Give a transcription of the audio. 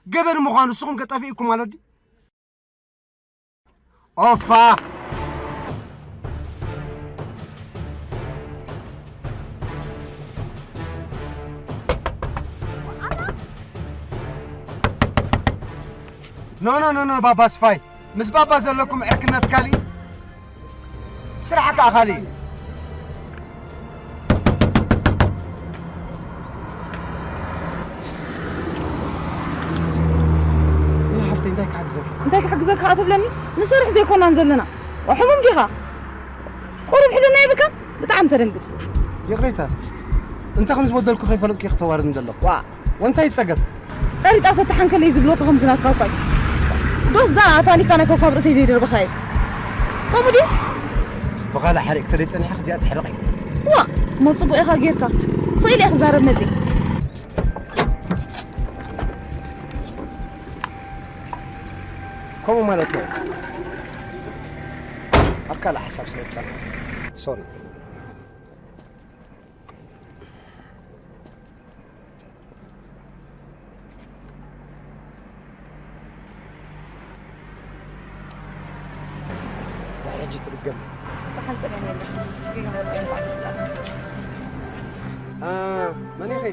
ገበን ምዃኑ ንስኹም ከጠፊእኩም ማለት ድዩ? ኦፋ! ኖ ኖ ኖ ኖ ባባ ስፋይ፣ ምስ ባባ ዘለኩም ዕርክነት ካሊእ፣ ስራሕ ከዓ ካሊእ እዩ። ይህ ሓፍተይ እንታይ ክሓግዘካ? እንታይ ክሕግዘካ ከኣ ትብለኒ? ንሰርሕ ዘይኮናን ዘለና። ሕሙም ዲኻ? ቁሩብ ሕልና የብልካን? ብጣዕሚ ተደንግጽ። ይቕሬታ፣ እንታይ ከም ዝበደልኩ ከይፈለጥኩ እየ ክተዋርድኒ ዘለኹ። ዋ። ወንታይ ይጸገም? ጠሪጣ ተተሓንከለይ ዝብለካ ከምዚ ናትካ እኳ እዩ። ዶስ እዛ ታኒካ ናይ ኮኳብ ርእሰይ ዘይደርበኻየ። ከምኡ ድዩ? ብኻልእ ሓሪቕ ክተደይ ጸኒሕካ እዚኣ ትሕረቕ ኣይኮነት። ዋ፣ እሞ ጽቡቕ ኢኻ ጌርካ። ስቕ ኢለ እየ ክዛረብ መጺእ። ከምኡ ማለት ነው። ኣብ ካልእ ሓሳብ ስለ ዝጸንሐ። ሶሪ። ድሕሪ ሕጂ ትድገም። ብሓንጸር እየ ነይረ። ጌጋ መርኣይ እንኳዕ ደስ ኢላትካ። አ፣ መን ኢኺ?